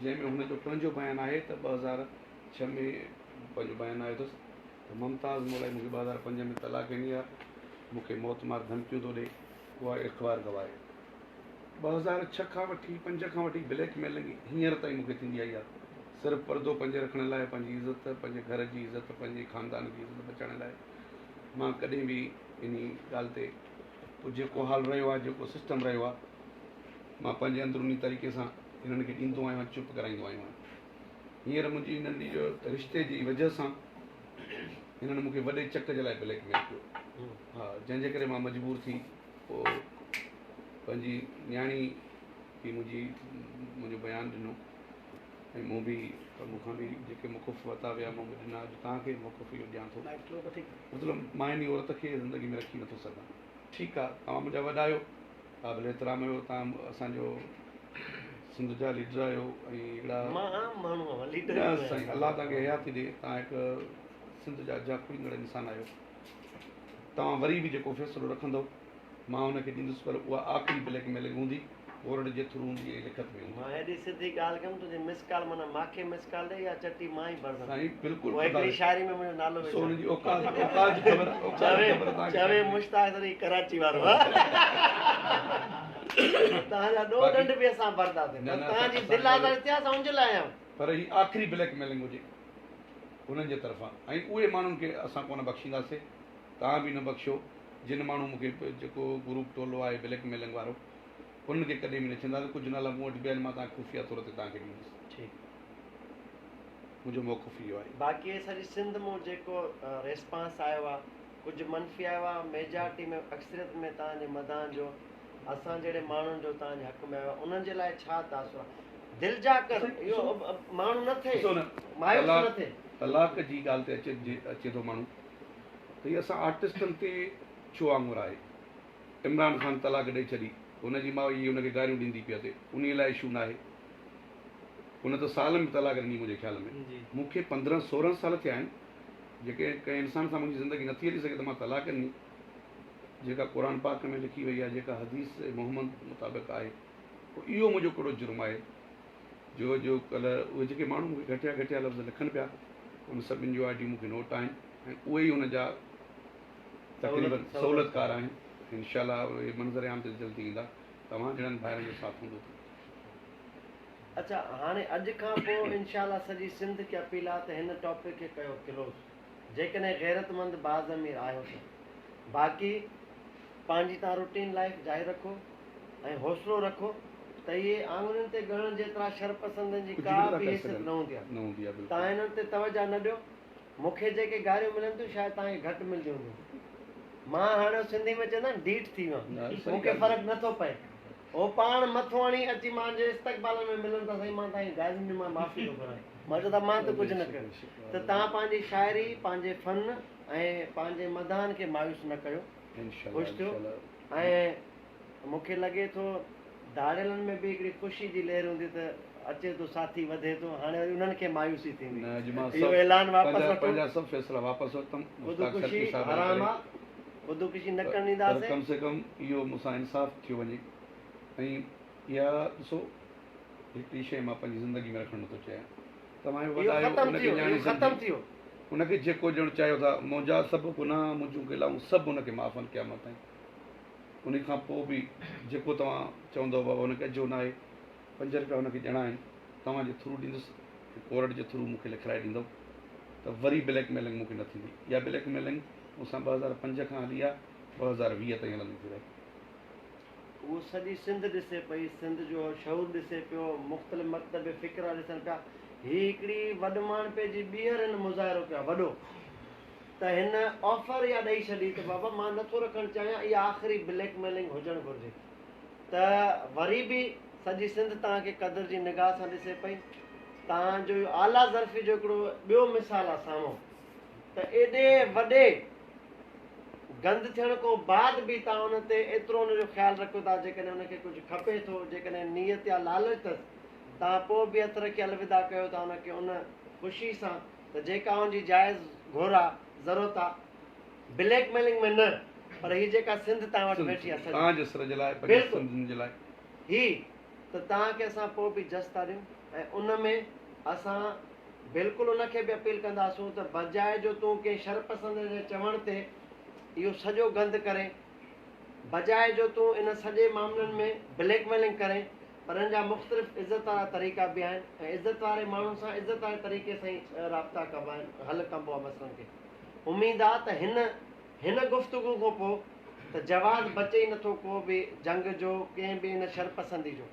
جنهن ۾ هن جو پنهنجو بيان آهي ته 2006 ۾ پنهنجو بيان آيو اٿس ته ممتاز مولائي مون کي 2005 ۾ طلاق ڏني آهي، مون کي موت مار ڌمڪيون ٿو ڏي، اها اخبار گواهه آهي. 2006 کان وٺي پنج کان وٺي بليڪ ميلنگ هينئر تائين مون کي ٿيندي آئي آهي، صرف پردو پنهنجي رکڻ لاء، پنهنجي عزت، پنهنجي گهر جي عزت، پنهنجي خاندان جي عزت بچائڻ لاء مان ڪڏهن به انهي ڳالهه تي پوء جيڪو حال رهيو آهي، جيڪو سسٽم رهيو آهي، مان پنهنجي اندروني طريقي سان هنن کي ڏيندو آهيان ۽ چپ ڪرائيندو آيو آهيان. هينئر منهنجي ننڍي جو رشتي جي وجهه سان هنن مون کي وڏي چڪ جي لاء بليڪ ميل ڪيو. ها جنهن جي ڪري مان مجبور ٿي پوء پنهنجي نياڻي به منهنجي منهنجو بيان ڏنو ۽ مون به مون کان به جيڪي موقف ورتا ويا مون به ڏنا. اڄ توهان کي موقف اهو ڏيان ٿو. مطلب مان انهي عورت کي زندگي ۾ رکي نٿو سگهان. ٺيڪ آ توهان منهنجا وڏا آهيو، قابل احترام آهيو، توهان اسان جو سنڌ جا ليڊر آهيو ۽ هڪڙا مان عام ماڻهو آهيان ليڊر نه ڪيئن سائين آهيان. الله توهان کي حياتي ڏي، توهان هڪ سنڌ جا جاکوڙيندڙ انسان آهيو، توهان وري به جيڪو فيصلو رکندو مان ان کي ڏيندس پر اها آخري بليڪ ميلنگ هوندي، ڪورٽ جي ٿرو هوندي ۽ لکت ۾ هوندي. مان هيڏي سڌي ڳالهه ڪيم تنهنجي مس ڪال معنيٰ ماکي مس ڪال ڏي يا چٽي مان ئي ڀرندم. سائين بلڪل پوء هڪڙي شاعري ۾ منهنجو نالو ڏسو وجهان. ان جي اوقات اوقات جي خبر اوقات جي چوي خبر توهان کي چوي پئجي وئي. مشتاق سري ڪراچي وارو ها. توهان جا ڏوهه باقي ڏنڊ به اسان ڀرنداسين نه پر نه توهان اسان جي اسان دل ڳالهه آزاري ٿي آهي اسان ان جي لاء آيا آهيون. پر هي آخري بليڪ ميلنگ هجي انهن جي طرفان ۽ اهي ماڻهن کي اسان ڪونه بخشينداسين توهان به نه بخشو جن ماڻهو مون کي جيڪو گروپ ٽولو آهي بليڪ ميلنگ وارو انهن کي ڪڏهن به نه ڇڏينداسين ڪجهه نالا مون وٽ به آهن مان توهان کي خفيه طور تي توهان کي ڏيندس. ٺيڪ. منهنجو موقف اهو آهي. باقي سڄي سنڌ مون جيڪو ريسپانس آيو آ ڪجهه منفي آيو آ ميجارٽي ۾ اڪثريت ۾ توهان جي مداحن جو اسان جهڙي ماڻهن جو توهان جي حق ۾ آيو آ انهن جي لاء ڇا تاثر آ دل جا ڪر اهو ماڻهو نه ٿئي ڏسو نه مايوس طلاق نه ٿئي. طلاق جي ڳالهه تي اچي اچي ٿو ماڻهو ته هي اسان آرٽسٽن تي ڇو آڱر آهي عمران خان طلاق ڏئي ڇڏي هن جي ماء ئي هن کي گاريون ڏيندي پئي اٿي انهي لاء اشو ناهي هن ته سال ۾ طلاق ڏني منهنجي خيال ۾ مون کي 15 16 سال ٿيا آهن جيڪي ڪنهن انسان سان منهنجي زندگي نٿي هلي سگهي ته مان طلاق ڏني جيڪا قرآن پاڪ ۾ لکي وئي آهي جيڪا حديث محمد مطابق آهي پوء اهو منهنجو ڪهڙو جرم آهي جو جو ڪلهه اهي جيڪي ماڻهو مون کي گهٽيا گهٽيا لفظ لکن پيا ان سڀني جو I D مون کي نوٽ آهن ۽ اهي ئي ان جا تقريبن سهولتڪار آهن انشاء الله اهي منظر عام تي جلدي ايندا توهان جهڙن ڀائرن جو ساٿ هوندو ته. اڇا هاڻي اڄ کان پوء انشاء الله سڄي سنڌ کي اپيل آ ته هن ٽاپڪ کي ڪيو ڪلوز جيڪڏهن غيرتمند باضمير آهيو ته باقي پنهنجي توهان روٽين لائيف جاري رکو ۽ حوصلو رکو ته اهي آڱرين تي ڳڻڻ جيترا شرپسندن جي ڪجهه ڪا به نٿا به ڪري حيثيت سگهن نه هوندي آ نه هوندي آ بلڪل. توهان انهن تي توجه نه ڏيو مون کي جيڪي گاريون ملن ٿيون شايد توهان کي گهٽ ملنديون هونديون. مان هاڻي سنڌي ۾ چوندا آهن ڍيٺ ٿي ويو نه آهيان. صحيح مون کي ڳالهه فرق نه ٿو پئي. هو پاڻ مٿو هڻي اچي مانجي استقبالن ۾ ملن ٿا سائين مان توهان کي گاريون ڏنيون مان معافي ٿو گهران. مان چيو ته مان ته ڪجهه نه ڪيو. ته توهان پنهنجي شاعري، پنهنجي فن ۽ پنهنجي مداحن کي مايوس نه ڪيو. انشاء خوش الله ٿيو انشاء الله. ۽ مون کي لڳي ٿو ڌاڙيلن ۾ به هڪڙي خوشي جي لهر هوندي ته اچي ٿو ساٿي وڌي ٿو هاڻي وري انهن کي مايوسي ٿيندي نه اڄ مان اهو سڀ اعلان واپس پنهنجا وٺو پنهنجا سڀ فيصلا واپس ورتم مشتاق خودڪشي سرڪي صاحب جي حرام ڪري آ خودڪشي نه ڪرڻ پر ڏينداسين. ڪم سي ڪم اهو مون سان انصاف ٿيو وڃي ۽ اها ڏسو هڪڙي شيء مان پنهنجي زندگي ۾ رکڻ نٿو چاهيان توهان اهو اهو وڌايو ختم ان ٿي کي ويو ڄاڻي اهو ختم سمجهي ٿي ويو. ان کي جيڪو ڏيڻ چاهيو ٿا منهنجا سڀ گناهه منهنجون گلائون سڀ ان کي معاف آهن قيامت تائين ان کان پوء به جيڪو توهان چوندؤ بابا ان کي اجهو ناهي پنج رپيا ان کي ڏيڻا آهن توهان جي ٿرو ڏيندس ڪورٽ جي ٿرو مون کي لکرائي ڏيندؤ ته وري بليڪ ميلنگ مون کي نه ٿيندي اها بليڪ ميلنگ مون سان 2005 کان هلي آهي 2020 تائين هلندي ٿي رهي. اهو سڄي سنڌ ڏسي پئي، سنڌ جو شعور ڏسي پيو، مختلف مڪتب فڪر وارا ڏسن پيا، هي هڪڙي وڏ ماڻهپي جي ٻيهر هن مظاهرو ڪيو آهي وڏو ته هن آفر اها ڏئي ڇڏي ته بابا مان نٿو رکڻ چاهيان اها آخري بليڪ ميلنگ هجڻ گهرجي ته وري به سڄي سنڌ توهان کي قدر جي نگاهه سان ڏسي پئي توهان جو اهو اعليٰ ظرفي جو هڪڙو ٻيو مثال آهي سامهون ته ايڏي وڏي گند ٿيڻ کان بعد به توهان ان تي ايترو ان جو خيال رکيو ٿا جيڪڏهن ان کي ڪجهه کپي ٿو جيڪڏهن نيت يا لالچ اٿس توهان پوء به هٿ رکي الوداع ڪيو ٿا ان کي ان خوشي سان ته جيڪا ان جي جائز گهر آ ضرورت آ بليڪ ميلنگ ۾ نه پر هي جيڪا سنڌ توهان وٽ سنڌ ويٺي آ سڄي توهان جي سر جي لاء پنهنجي بلڪل سنڌين جي لاء. هي ته توهان کي اسان پوء به جس ٿا ڏيون ۽ ان ۾ اسان بلڪل ان کي به اپيل ڪنداسون ته بجاء جو تون ڪنهن شرپسند جي چوڻ تي اهو سڄو گند ڪرين، بجاء جو تون ان سڄي معاملن ۾ بليڪ ميلنگ ڪرين، پر ان جا مختلف عزت وارا طريقا به آهن ۽ عزت واري ماڻهن سان عزت واري طريقي سان ئي رابطا ڪبا آهن، حل ڪبو آهي مسئلن کي. اميد آ ته هن هن گفتگو کان پوء ته جواز بچي ئي نٿو ڪو به جنگ جو، ڪنهن به ان شرپسندي جو.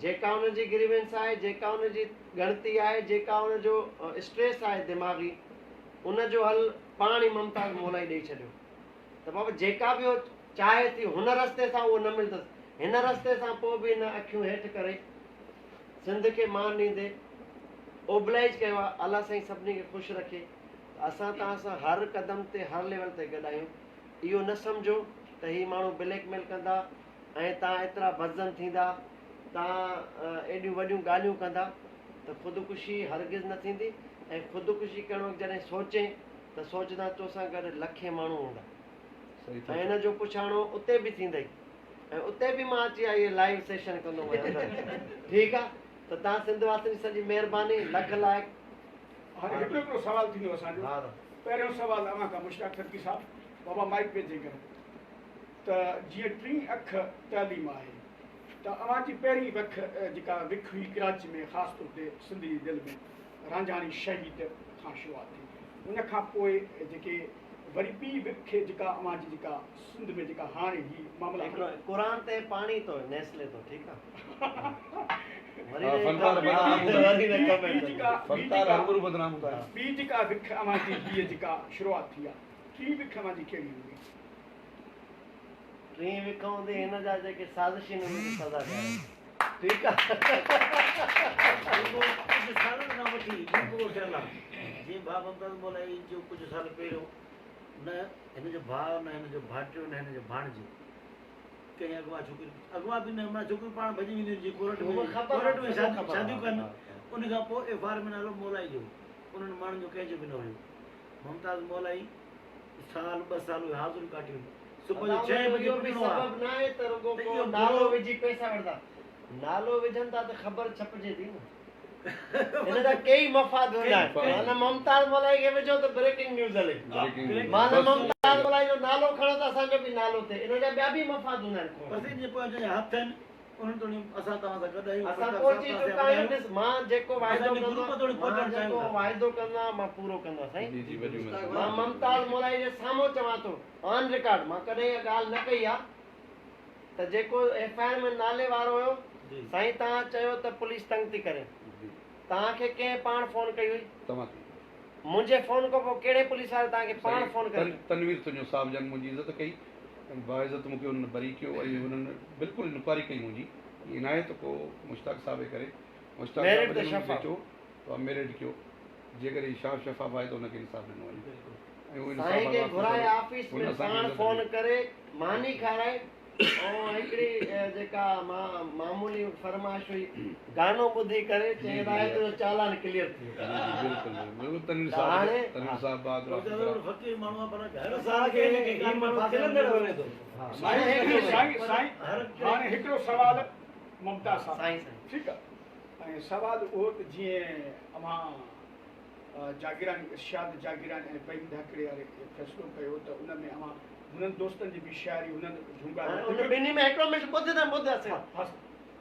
جيڪا ان جي گريوينس آهي، جيڪا ان جي ڳڻتي آهي، جيڪا ان جو اسٽريس آهي دماغي، ان جو حل پاڻ ئي ممتاز مولائي ڏئي ڇڏيو ته بابا جيڪا به هو چاهي ٿي هن رستي سان اهو نه ملندس، هن رستي سان پوء به هن اکيون هيٺ ڪري سنڌ کي مان ڏيندي اوبلائيج ڪيو آهي. الله سائين سڀني کي خوش رکي ته اسان توهان سان هر قدم تي هر ليول تي گڏ آهيون. اهو نه سمجهو ته هي ماڻهو بليڪ ميل ڪندا ۽ توهان ايترا بدظن ٿيندا، توهان ايڏيون وڏيون ڳالهيون ڪندا ته خودڪشي هرگز نه ٿيندي ۽ خودڪشي ڪرڻ وقت جڏهن سوچين ته سوچدان توسان گڏ لکين ماڻهو هوندا ۽ ان جو پڇاڻو اتي به ٿيندئي ۽ اتي به مان اچي اهي لائيو سيشن ڪندومانء اندر ٺيڪ آ ته توهان سنڌ واسين جي سڄي مهرباني لک لائق. هاڻي هڪڙو هڪڙو سوال ٿيندو اسان جو پهريون سوال اوهان کان مشتاق سرڪي صاحب بابا مائيڪ پي جيڪر ته جيئن ٽين اک تعليم آهي ته اوهان جي پهرين وک جيڪا وک هئي ڪراچي ۾ خاص طور تي سنڌ جي دل ۾ رانجهاڻي شهيد کان شروعات ٿي ان کان پوء جيڪي وري ٻي وک جيڪا اوهان جي جيڪا سنڌ ۾ جيڪا هاڻي هي معاملا هڪڙو قرآن تي پاڻي تو نيسلي تو ٺيڪ آ وري ها فنڪار بدنام هوندا وري نه ڪمينٽ فنڪار هربرو بدنام هوندا آهن. ٻي جيڪا وک اوهان جي هيء جيڪا شروعات ٿي آ ٽين وک اوهان جي ڪهڙي هوندي؟ ٽين وک هوندي هن جا جيڪي سازشين انهن کي سزا ڏيارڻ ٺيڪ آ. جيڪو ڪجهه سالن کان وٺي هي پورو ٿيل آ جيئن ڀاء ممتاز مولائي جو ڪجهه سال پهريون نه هن جو ڀاء نه هن جو ڀائٽيو نه هن جو ڀاڻجي ڪنهن اغوا ڇوڪري اغوا به نه معنيٰ ڇوڪريون پاڻ ڀڄي وينديون جيئن ڪورٽ ۾ ڪورٽ ۾ شاديون ڪن ان کان پوء ايف آر ۾ نالو مولائي جو انهن ماڻهن جو ڪنهن جو به نه هيو ممتاز مولائي سال ٻه سال اهي حاضريون ڪاٽيون صبح جو ڇهين بجي اهو به پڄڻو آ سبب ناهي ته رڳو ته ڪو اهو نالو برو وجهي پئسا وٺندا. نالو وجهن ٿا ته خبر ڇپجي ٿي نه. هن جا ڪيئي مفاد هوندا آهن. معنيٰ ممتاز مولائي کي وجهو ته بريڪنگ نيوز هلي. معنيٰ ممتاز مولائي جو نالو کڻو ته اسان جو به نالو ٿئي. ان جا ٻيا به مفاد هوندا آهن کوڙ. بس ان جي پويان جنهن جا هٿ آهن انهن توڻي اسان توهان سان گڏ آهيون اسان مشتاق صاحب پهچي توهان سان چڪا گڏ آهيون آهيون ڏس مان جيڪو اسان واعدو ان ڪندو گروپ توڻي مان پهچڻ چاهيون جيڪو ٿا. واعدو ڪندو آهيان مان پورو ڪندو آهيان سائين جي جي وڏيون مهربانيون. مان ممتاز مولائي جي سامهون چوان ٿو آن رڪارڊ مان ڪڏهن اها ڳالهه نه ڪئي آهي ته جيڪو ايف I R ۾ نالي وارو هيو سائين توهان چيو ته پوليس تنگ ٿي ڪري توهان کي ڪنهن پاڻ فون ڪئي هئي توهان ڪئي. منهنجي فون کان پوء ڪهڙي پوليس واري توهان کي پاڻ سائين فون ڪري تنوير تنيو صاحب جن منهنجي عزت ڪئي ۽ باعزت مون کي انهن بري ڪيو ۽ انهن بلڪل انڪوائري ڪئي منهنجي ائين ناهي ته ڪو مشتاق صاحب جي ڪري مشتاق صاحب ميرٽ تي جن مون کي شفاف. چيو ته ميرٽ ڪيو جيڪڏهن شاف شفاف آهي ته ان کي انصاف ڏنو وڃي ۽ اهو انصاف سائين کي وارو گهرائي آفيسر آفيس هن ۾ اسان کي پاڻ عزت فون ڏني. ڪري ماني کارائي ۽ هڪڙي جيڪا معمولي فرمائش هئي گانو ٻڌي ڪري چيائين ته آء تنهنجو چالان ڪليئر ٿي ويو. جي جي بلڪل بلڪل تنوير ته صاحب هاڻي تنوير صاحب بهادر آفيسر هڪڙو فقير ماڻهو آ پر هر اسان سال کي ڪنهن نه ڪنهن هي ڳالهه ۾ ماڻهو ڦاسي کلندڙ وڃي وڃي ٿو. ٿو. سائين سائين سائين هاڻي هڪڙو سوال ممتاز صاحب سائين سائين. ٺيڪ آ ۽ سوال اهو ته جيئن اوهان جاگيراڻي ارشاد جاگيراڻي ۽ وحيد هڪڙي واري فيصلو ڪيو ته ان ۾ اوهان هنن دوستن جي به شاعري هنن جهونگاري هاڻي ان ٻنهي ۾ هڪڙو منٽ ٻڌ نه ٻڌ اسين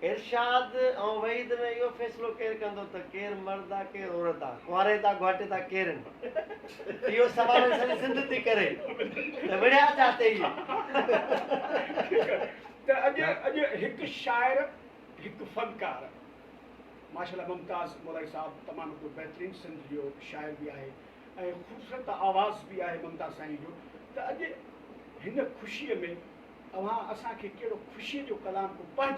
ارشاد ۽ وحيد ۾ اهو فيصلو ڪير ڪندو ته ڪير مرد آ ڪير عورت آ ڪنواريتا گهاٽيتا ڪير آهن اهو سوال سڄي سنڌ ٿي ڪري ته وڙهيا ڇا تي اهي. ته اڄ اڄ هڪ شاعر هڪ فنڪار ماشاءالله ممتاز مولائي صاحب تمام هڪڙو بهترين سنڌ جو شاعر به آهي ۽ خوبصورت آواز به آهي ممتاز سائين جو ته اڄ هن خوشيء ۾ اوهان اسان کي ڪهڙو خوشيء جو ڪلام ڪو پنهنجي.